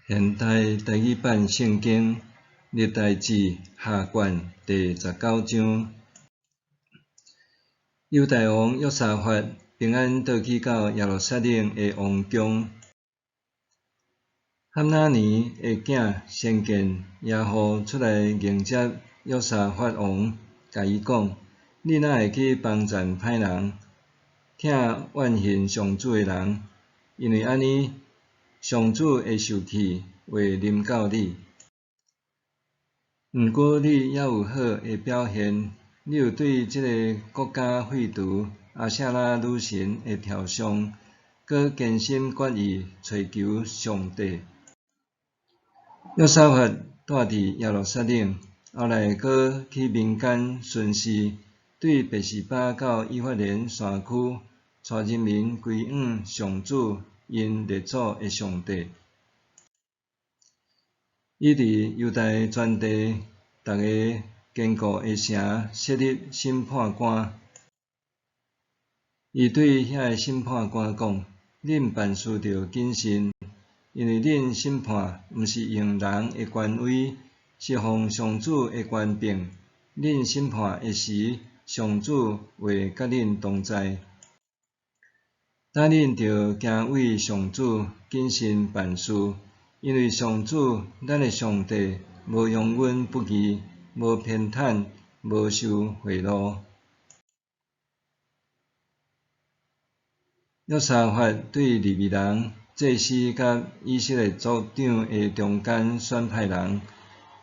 現代台語版聖經歷代志下卷第十九章，猶大王約沙法平安倒去到耶路撒冷的王宮。哈拿尼的囝先見耶戶出來迎接約沙法王，共伊講：你哪會去幫贊歹人，疼怨恨上主的人？因為按呢，上主的受氣會臨到你。毋過你猶有好的表現，你有對這个國家廢除阿舍拉女神的雕像，閣堅心決意揣求上帝。約沙法住佇耶路撒冷，後來閣去民間巡視，對別是巴到以法蓮山區，帶人民歸向上主𪜶列祖的上帝。伊佇猶大全地逐个堅固的城設立審判官。伊對遐个審判官講：恁辦事著謹慎，因為恁審判毋是用人的權威，是奉上主的權柄。恁審判的時，上主會佮恁同在。今恁著敬畏上主，謹慎辦事，因為上主咱的上帝無容忍不義，無偏袒，無受賄賂。約沙法對利未人、祭司佮以色列族長的中間選派人，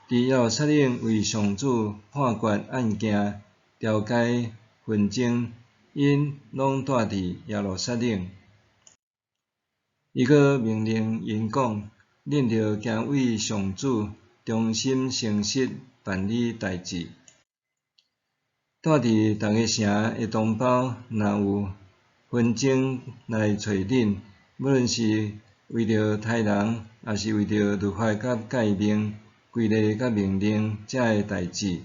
佇耶路撒冷為上主判決案件、調解紛爭，𪜶攏住佇耶路撒冷。伊閣命令𪜶講：恁著敬畏上主，忠心誠實辦理代誌。住佇逐个城的同胞，若有紛爭來揣恁，無論是為著殺人，抑是為著律法佮誡命、規例佮命令遮个代誌，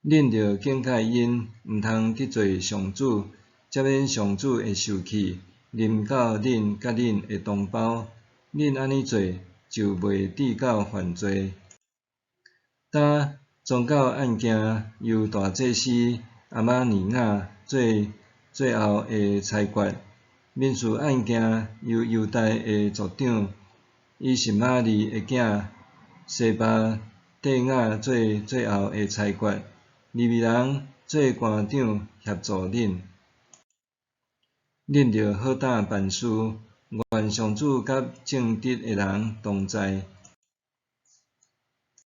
恁著警戒𪜶，毋通得罪上主，才免上主的受氣臨到恁佮恁的同胞。恁按呢做，就袂致到犯罪。今宗教案件由大祭司阿瑪尼亞做最後的裁決，民事案件由猶大的族長以實瑪利的囝西巴底亞做最後的裁決。利未人做官長協助恁，恁著好膽辦事，願上主佮正直的人同在。